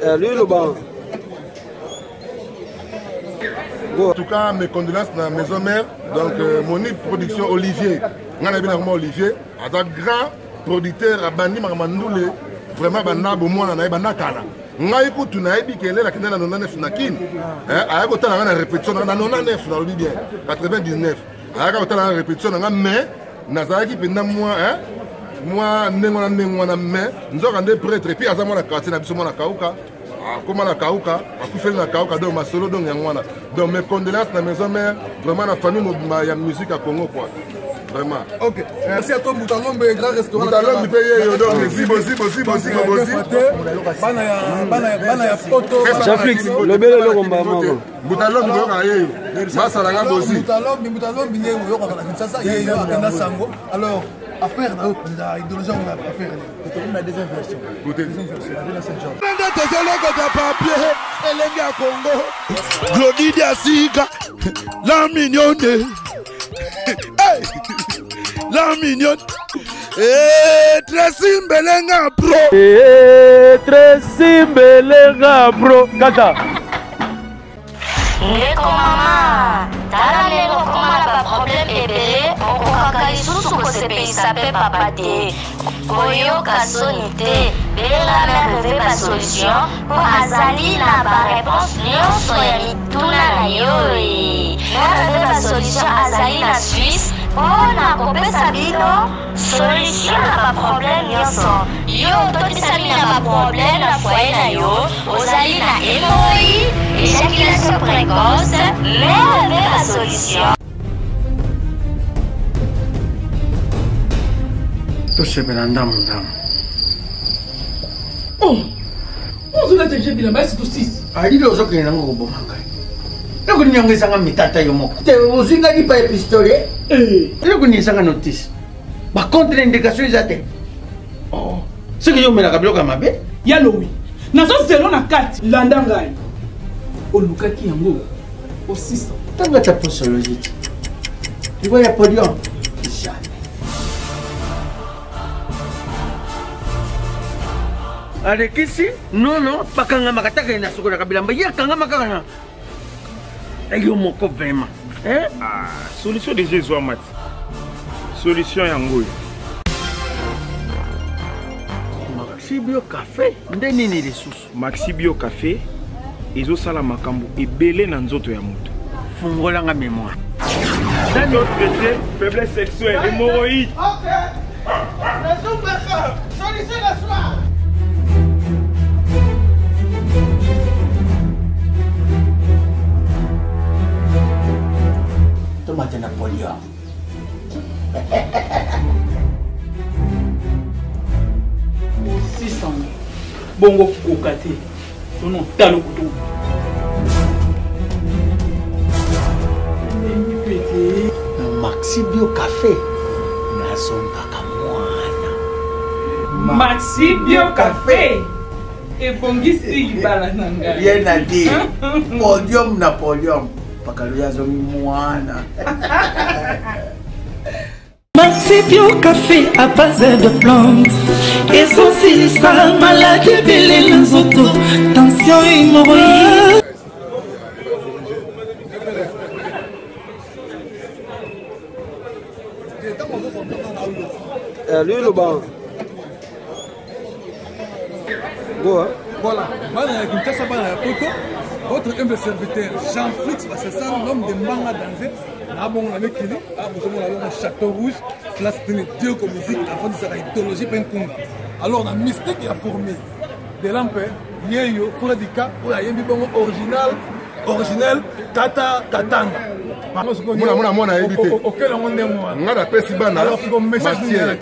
Eh, lui loba. En tout cas, mes condoléances na maison mère. Donc, euh, Moni Production Olivier. Nga na bina Olivier, aza grand producteur abandi makambo ndule vraiment banda bomwana na ye banda kala. Ngai kutu nayebi ke lela kende na 99 na Kin. Eh, aya kotala nga na répétition na 99 nalobi bien 99. Ayaka kotala nga na répétition na nga mais nazalaki mpenza mwa eh, mwa ndenge wana ndenge wana mais nzoka nde prêtre epuis aza mwana quartier na biso mwana kauka akoma na kauka akufeli na kauka donc masolo donc yango wana donc mes condoléances na maison mère vraiment na famille mobimba ya musique ya congo quoi vraiment ok merci à toi Moutalombe grand restaurant Moutalombe pe yeyo donc zibo zibo zibo zibo bozi bana ya bana bana ya poto Jean-Flix lobele eloko mbala moko Moutalombe boyoka yeyo masala nga bozi Moutalombe Moutalombe nde oyokaka na Kinshasa yeyo akenda sango alors affaire na yo mpenza idéologie yango na affaire nini na deuxième version deuxième version la Saint Georges nde tozolokota papier elenge ya Congo Glody Diasika la mignonne hey! la mignonne hey, Tracy Mbelenga bro hey, Tracy Mbelenga bro kata Ndeko mama, tala ndenge okoma na ba problème ebele, okokaka lisusu kosepelisa pe papa te. Koyoka soni te, benga mère Reve ba solution po azali na ba reponse nionso ya mituna na yo. Mère Reve ba solution azali na Suisse po na kopesa bino solution na ba problème nionso. Yo ototisami na ba problème na foyer na yo, ozali na hémorroïde, éjaculation précoce, mais avec la solution. tosepela ndambu ndambu oh ozolata je bilamba esi tosisi alili ozokende nango koboma ngai eloko nini yango ezanga mitata yo moko te ozwi ngai lipa ya pistolet eh. eloko nini ezanga notice ba contre indication eza te oh. soki yo omelaka biloko ya mabe ya lowi nazozelo na kati landa ngai olukaki yango osisa ntango ata posologie te liwa ya podium jamais alekisi nono bakangamaka taka na sokolaka bilamba ye akangama kaka na yo moko vraiment eh? ah, solution deja ezwama ti solution yango oyo maxi bio cafe nde nini lisusu maxi bio cafe ezosala makambo ebele na nzoto ya moto fungolanga mémoire traité faiblesse sexuelle hémorroïde okay. Solution na soir. Tomate na podium. Osisana bongo koka te tono talo kutu na maxi bio cafe nazongaka mwana maxi bio cafe ebongisi libala na ngai rien à dire podium na podium pakalo azongi mwana Maxi Bio Café à base de plantes ezosilisa maladi ebele na nzoto tension hémorroïde Eh, lui loba Go, hein? Voilà, bana ya Kinshasa, bana ya Poto, votre humble serviteur Jean-Flix Bassassan, l'homme de Mbanga Danger, na bongo na mikili, a bozomona bongo Château Rouge, place tene Dieu comme musique, afandisaka idéologie mpe nkunga. Alors na mystique ya fourmi de lampe yeyo Fredika oyo ayembi bongo original originel tata katanga mona mona mwana ayebi te ngai napesi bana matière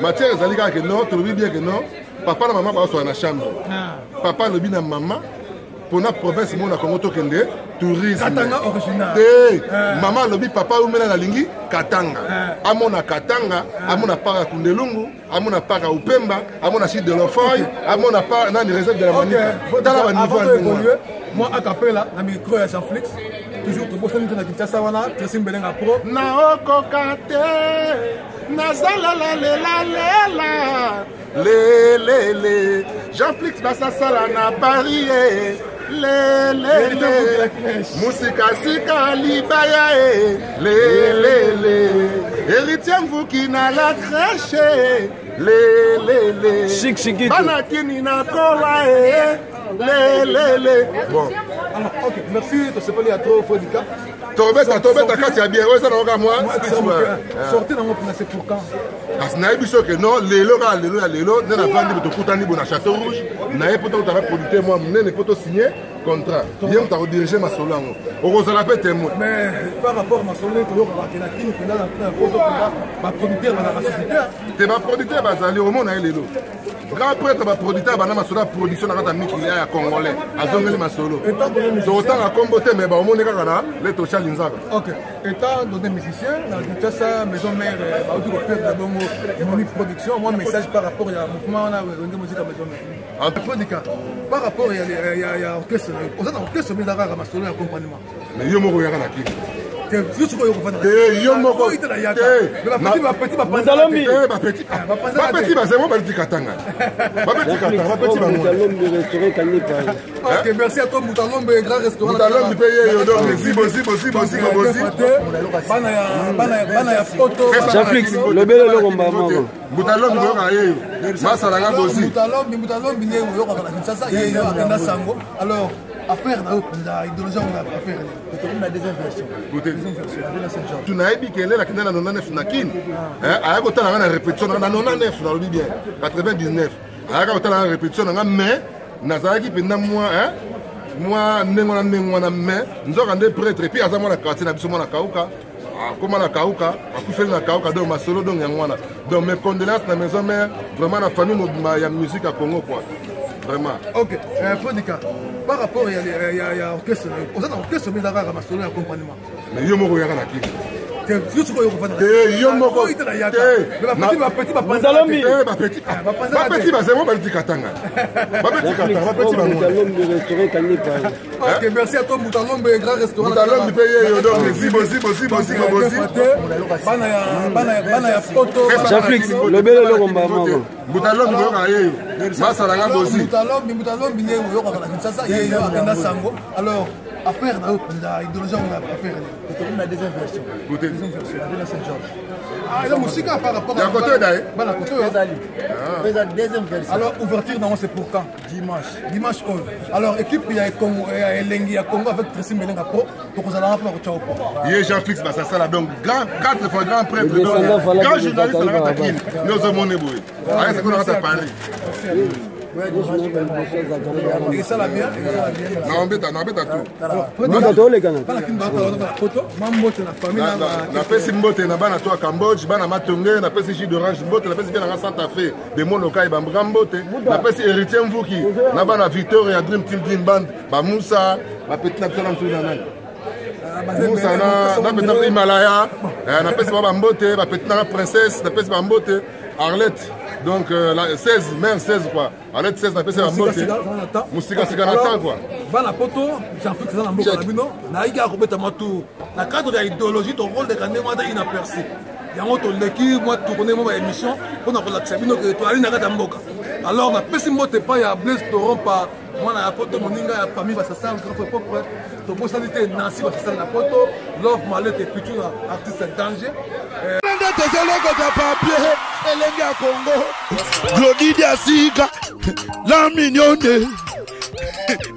matière ezali kaka ke non tolobi bien ke non papa na mama bazoswaka na chambre ah. papa alobi na mama mpona province moko na congo tokende tourisme te eh. mama alobi papa umela nalingi katanga eh. amona katanga eh. amona parc ya kundelungu amona parc ya upemba amona site de l'ofoy amona parc nani réserve de la manika tala baniveau ya ndenge moi acapella na micro ya jean flix toujours tobosani te na kinshasa wana tracy mbelenga pro naokoka te Nazalala lelele Jean Flix basasala na Paris eh. Lelele musikasika libaya e lelele Héritier Mvuki na la crèche lelele bana kini na kola e lelele. Bon, alors ok, merci, tosepeli ya trop Fodika. Tobeta, tobeta kati ya bien oyo eza nango kaka mwa sorti nango mpena, c'est pour quand? Kasi nayebi so ke non, lelo kaka lelo ya lelo nde navandi, tokutani bo na Château Rouge naye mpo tokutana producteur mwa monene mpo tosigne contrat. Ye moto akodirige masolo yango, okozala mpe témoin. Mais par rapport masolo ndenge toyokaka ke na Kini mpenza, na poto mpenza, baproducteur bazalaka société. Te, baproducteur bazali. Omona ye lelo grand prêtre, baproducteur banda masolo ya production na kati ya mikili ya congolais, azongeli masolo. Tokotanga kombo te, mais baomoni kaka na le tocha linzaka. Ok, étant donné musicien na Kinshasa, maison mère bauti koperdre bongo Moni Production, moi message par rapport ya mouvement wana Wenge Musique ya maison mère, Fodika, par rapport ya orchestre, oza na orchestre mpe eza kaka masolo ya accompagnement? Mais yo moko oyaka na Kini. Te, yo moko bapeti bazemo baliti katanga, bapeti katanga, bapeti bango. Ok, merci à toi Moutalombe, grand restaurant. Moutalombe mpe ye yo, donc zibo zibo zibo zibo bozi. Bana ya bana ya poto. Jean-Flix, lobele eloko mbala moko. Moutalombe boyoka ye yo masalanga bozi. Moutalombe, Moutalombe nde oyokaka na Kinshasa, ye yo akenda sango. Alors affaire na yo mpenza, idéologie yango, affaire tokomi na deuxième version. Deuxième version na Saint Georges. Tu nayebi ke lelo akenda na 99 na Kini, aya kotala nga na répétition na 99, nalobi bien 99, ayaka kotala nga na répétition na nga, mais nazalaki mpenza mwa mwa ndenge wana, ndenge wana, mais nzoka nde prêtre, et puis aza mwana quartier na biso, mwana Kauka, akóma na Kauka, akufeli na Kauka. Donc masolo, donc yango wana. Donc mes condoléances na maison mère, vraiment na famille mobimba ya musique ya Congo quoi, vraiment. Ok, Fodika, par rapport ya orchestre, oza na orchestre mpe eza kaka masolo ya accompagnement? Mais yo moko oyaka na Kini. Te, yo moko bapeti bazemo baliti katanga, bapeti katanga, bapeti bango. Ok, merci à toi Moutalombe, grand restaurant. Moutalombe mpe ye yo, donc zibo zibo zibo zibo bozi. Bana ya bana ya poto. Jean-Flix, lobele eloko mbala moko. Moutalombe boyoka ye yo masalanga bozi. Moutalombe, Moutalombe nde oyokaka na Kinshasa, ye yo akenda sango. Alors affaire na yo mpenza, idéologie yango, affaire tokomi na deuxième version. Deuxième version na Saint Georges. Ah, eza mosika par rapport ya kote na ye. Bana kote oyo. Ezali eza deuxième version. Alors ouverture nango, c'est pour quand? Dimanche. Dimanche oyo. Alors équipe ya Congo ya Elengi ya Congo avec Tracy Melenga pro, tokozala wana mpona kotya opo. Ye Jean Flix Basasala, donc grand, quatre fois grand prêtre, donc grand journaliste na kati ya Kini nde ozomona boye, aya sikoyo na kati ya Paris. Esala bien, esala bien. Naobeta, naobeta tout. Tolekana. Napesi mbote na bana to ya Cambodge, bana Matonge, napesi jus d'orange mbote, napesi mpe nanga Santa Fe de Monokai bambra mbote, napesi Héritier Mvuki na bana Victoria Dream Team, Dream Band, bamusa bapeti na biso na mosusu na nani Musa na peta Himalaya, napesi ba bambote bapeti nanga princesse, napesi bambote Arlette, donc la 16 mère 16 quoi, Arlette 16, napesi bambote mosikasika na temps quoi. Bana poto, Jean-Flix eza na mboka na bino, nayiki ya kobeta mwa tour na cadre ya idéologie, toroleka ndenge wana inaperçu yango, toleki mwa tourne, mwa baémission mpona kolakisa bino ke toali na kati ya mboka. Alors napesi mbote epai ya Blaise Torompa, mwana ya poto, moninga ya famille Basasal, grand frère propre, tobosani te Nancy Basasal na poto, Love Malete Pichuna, artiste danger. Nde tozolokota papier elenge ya Congo Glodidi asika la mignonne,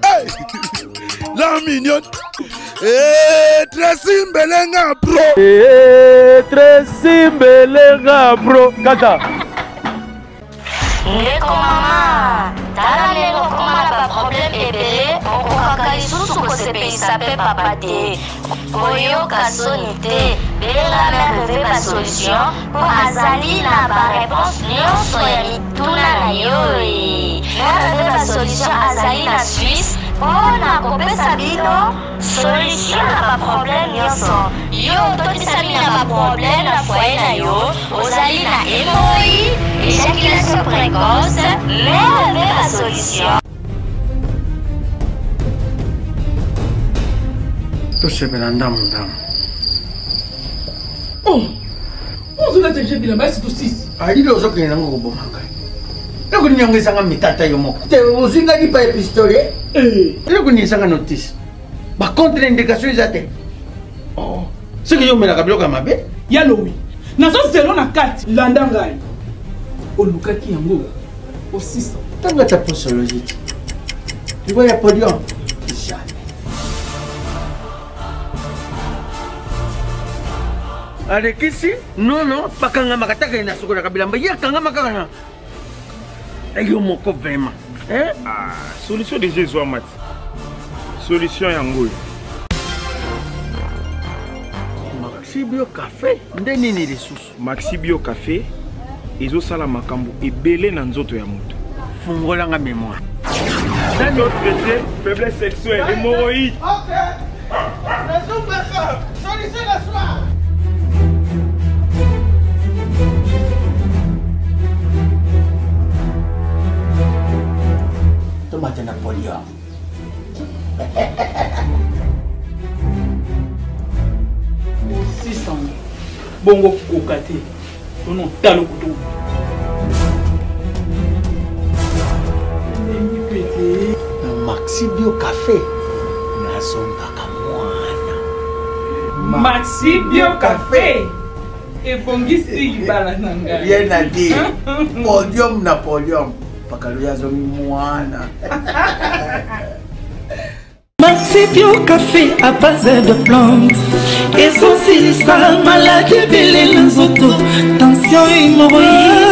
hey! La mignonne. Hey, Tracy Mbelenga bro. Hey, Tracy Mbelenga bro kata. Ndeko mama, tala ndenge okoma na baproblème ebele, okokaka lisusu kosepelisa mpe papa te. Koyoka soni te, benga Mare Ve Basolution mpo azali na bareponse nyonso ya mituna na yo. E Mare Ve Basolution azali na Suisse mpo na kopesa bino solution na baproblème nyonso. Yo ototisami na baproblème na foyer na yo, ozali na hémorroïde, éjaculation précoce, Mare Ve Basolution. Tosepela ndambu ndambu. Oh, Ozolata je bilamba esi tosisi. Alilo ozokende nango koboma ngai. Eloko nini yango ezanga mitata yo moko. Te ozwi ngai lipa ya pistolet. Eloko nini ezanga notice. Ba contre indication eza te. Oh. Soki yo omelaka biloko ya mabe. Ya lowi. Nazozelo na kati. Landa ngai. Olukaki yango osisa. Ntango ata posologie te. Liwa ya podium. Jamais. Alekisi nono bakangamaka taka ye nasukolaka bilamba ye akangama kaka na yo moko vraiment eh? Ah, solution deja ezwama ti solution yango oyo. Maxi Bio Cafe nde nini lisusu? Maxi Bio Cafe ezosala makambo ebele na nzoto ya moto. Fungola nga memoire. Traité faiblesse sexuelle, hémorroïde. Ok. Nazongaka. Solution na soir. Tomate na podium. Osisana bongo koka te tono talo kutu na Maxi Bio Cafe nazongaka mwana. Maxi Bio Cafe ebongisi libala na ngai. Rien à dire. Podium na podium. Pakalo azongi mwana. Maxi Bio Café à base de plantes ezosilisa maladi ebele na nzoto tension hémorroïde.